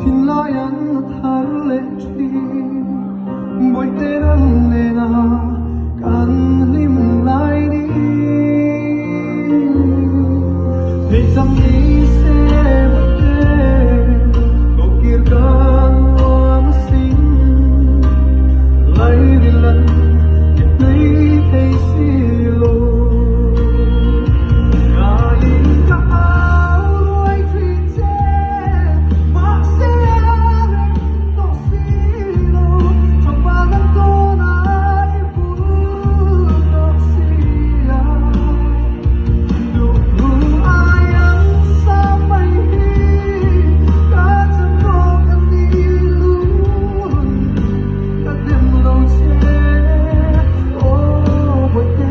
Thinlai an na thar leh thin. Bawihte nang nena kan hlim lai ni. Thei chang ni se bawihte kokir ka nuam asin. Lairilan i tui thei si lo. Ngaiin ka au ruai thin che, mahse a rem tawh si lo. Chawpa kan tawn a i bul tawh si a. Duhtu ai an sa mai hi ka chan tawk a ni lungrun. Ka dem lo che, aw Bawihte.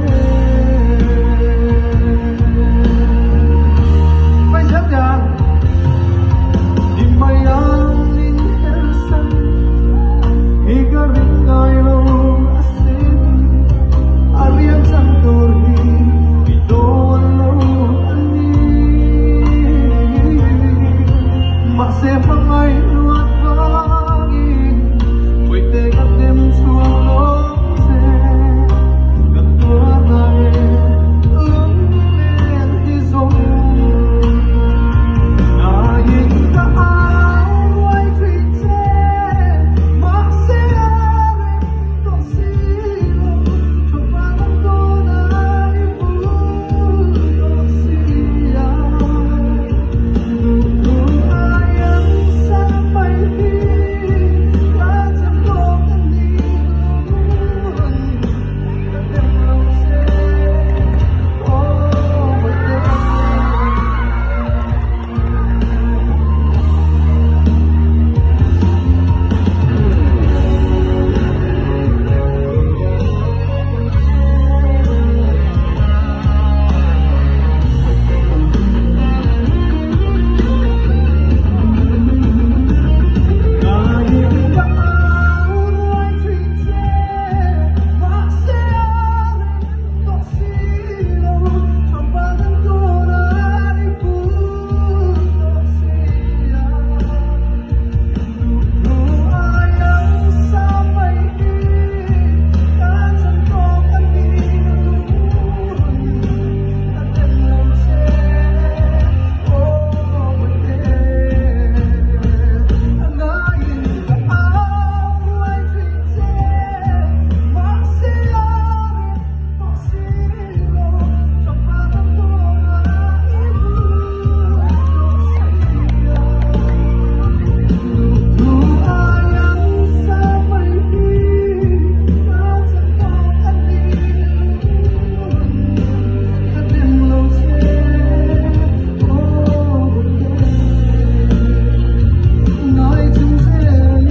I mai ang in her san hi ka ring ngai lo asin. A riang chang tur hi i dawn lo a ni. Mahse hmangaih luat vangin Bawihte ka dem chhuak lo che. Ka tuar na e lunglen hi zawng. Ngaiin ka au ruai thin che, mahse a rem tawh si lo. Chawpa dang dawn a i bul tawh si a. Duhtu ai an sa mai hi ka chan tawk a ni lungrun. Ka dem lo che, aw Bawihte. Ngaiin ka au ruai thin che, mahse a rem tawh si lo. Chawpa kan tawn a i bul tawh si a. Duhtu ai ang sa mai hi ka chan tawk a ni lungrun. Ka dem lo che, aw Bawihte. A ngaiin ka au ruai thin che, mahse a rem tawh si lo. Chawpa kan tawn a i bul tawh si a. Duhtu ai ang sa mai hi ka chan tawk a ni lungrun. Ka dem lo che, aw Bawihte. Ngai chung zelin.